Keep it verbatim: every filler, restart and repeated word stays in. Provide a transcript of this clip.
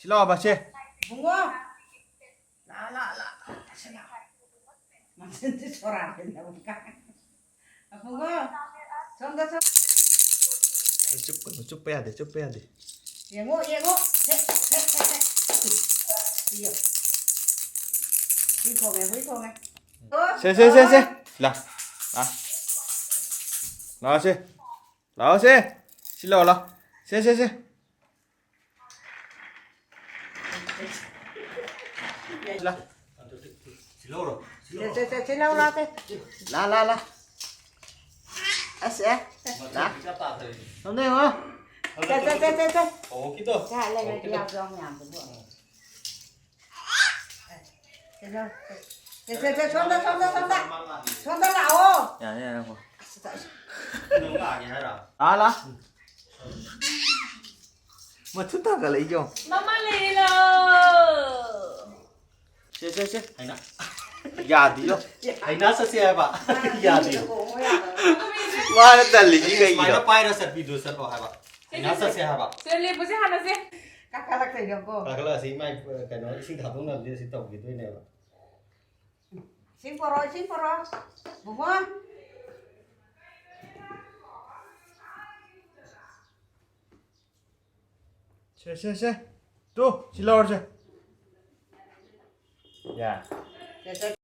ꯁꯤ ꯂꯥꯛꯑꯣꯕ, ꯁꯦ꯫ ꯏꯕꯨꯡꯉꯣ꯫ ꯂꯥ, ꯂꯥ, ꯂꯥ, ꯂꯥ, ꯁꯤ ꯂꯥ꯫ ꯃꯆꯤꯟꯗꯤ ꯁꯣꯔꯥꯠꯇꯅꯦ ꯑꯃꯨꯛꯀ꯫ ꯏꯕꯨꯡꯉꯣ꯫ ꯁꯣꯝꯗ, ꯁꯣꯝ-, ꯆꯨꯞꯀꯅꯨ, ꯆꯨꯞꯄ ꯌꯥꯗꯦ, ꯆꯨꯞꯄ ꯌꯥꯗꯦ꯫ ꯌꯦꯡꯉꯣ, ꯌꯦꯡꯉꯣ꯫ ꯁꯦ, ꯁꯦ, ꯁꯦ, ꯁꯦ꯫ ꯄꯤꯌꯣ꯫ ꯍꯨꯏ ꯈꯣꯡꯉꯦ, ꯍꯨꯏ ꯈꯣꯡꯉꯦ꯫ ꯁꯦ, ꯁꯦ, ꯁꯦ, ꯁꯦ꯫ ꯂꯥ꯫ ꯂꯥ꯫ ꯂꯥꯛꯑꯣ ꯁꯦ꯫ ꯂꯥꯛꯑꯣ ꯁꯦ꯫ ꯁꯤ ꯂꯥꯛꯑꯣ, ꯂꯥꯛꯑꯣ꯫ ꯁꯦ, ꯁꯦ, ꯁꯦ꯫ ꯂꯥ꯫ ꯁꯤ ꯂꯧꯔꯣ, ꯁꯤ ꯂꯧꯔꯣ꯫ ꯁꯦ, ꯁꯦ, ꯁꯦ, ꯁꯤ ꯂꯧ, ꯂꯥꯛꯀꯦ꯫ ꯂꯥ, ꯂꯥ, ꯂꯥ꯫ ꯑꯁ, ꯑꯦ꯫ ꯂꯥ꯫ ꯃꯆꯨ ꯄꯤꯖ ꯇꯥꯗ꯭ꯔꯦ꯫ ꯁꯣꯝꯗ ꯌꯦꯡꯉꯣ꯫ ꯁꯦ, ꯁꯦ, ꯁꯦ, ꯁꯦ, ꯁꯦ꯫ ꯈꯣꯡꯎꯞꯀꯤꯗꯣ꯫ ꯁꯦ, ꯂꯩꯔꯗꯤ ꯈꯣꯡꯎꯞꯀꯤꯗꯣ꯫ ꯌꯥꯎꯁꯨ ꯌꯥꯎ ꯃꯌꯥꯝꯗꯨꯕꯨ꯫ ꯎꯝ꯫ ꯁꯦ, ꯁꯦ, ꯁꯦ, ꯁꯣꯝꯗ, ꯁꯣꯝꯗ, ꯁꯣꯝꯗ꯫ ꯁꯣꯝꯗ ꯂꯥꯛꯑꯣ꯫ ꯌꯥꯅꯤ, ꯌꯥꯅꯤ, ꯉꯥꯏꯈꯣ꯫ ꯑꯁ, ꯑꯁ꯫ ꯅꯪ ꯂꯥꯛꯑꯒꯦ ꯍꯥꯏꯔꯣ? ꯑꯥ, ꯂꯥ꯫ ꯃꯊꯨꯟ ꯊꯥꯡꯒꯠꯂꯛꯏ ꯌꯦꯡꯉꯣ꯫ ꯃꯃꯥ ꯂꯩꯔꯦ ꯂꯥꯛꯑꯣ꯫ ꯁꯦ, ꯁꯦ, ꯁꯦ꯫ ꯍꯥꯏꯅ꯫ ꯌꯥꯗꯤꯌꯣ꯫ ꯍꯥꯏꯅ ꯆꯠꯁꯦ ꯍꯥꯏꯕ꯫ ꯌꯥꯗꯤꯌꯣ꯫ ꯃꯥꯅ ꯇꯜꯂꯤꯁꯤ ꯀꯩꯒꯤꯅꯣ? ꯁꯨꯃꯥꯏꯅ ꯄꯥꯏꯔ ꯆꯠꯄꯤꯗꯣ ꯆꯠꯂꯣ ꯍꯥꯏꯕ꯫ ꯁꯦ, ꯍꯥꯏꯅ ꯁꯦ, ꯆꯠꯁꯦ ꯁꯦ꯫ ꯍꯥꯏꯕ꯫ ꯁꯤꯗ ꯂꯦꯞꯄꯁꯦ ꯍꯥꯟꯅꯁꯦ꯫ ꯀꯥꯈꯠꯂꯛꯑꯁꯤ ꯏꯃꯥꯏ, ꯀꯩꯅꯣ, ꯏꯁꯤꯡ ꯊꯥꯗꯣꯛꯅꯕꯁꯦ ꯁꯤ ꯇꯧꯈꯤꯗꯣꯏꯅꯦꯕ꯫ ꯏꯁꯤꯡ ꯄꯣꯔꯛꯑꯣ, ꯏꯁꯤꯡ ꯄꯣꯔꯛꯑꯣ꯫ ꯕꯨꯡꯉꯣ꯫ ꯁꯦ, ꯁꯦ, ꯁꯦ꯫ ꯇꯨ, ꯁꯤ ꯂꯧꯔꯁꯦ꯫ ꯌꯥ꯫ ꯁꯦ, ꯁꯦ꯫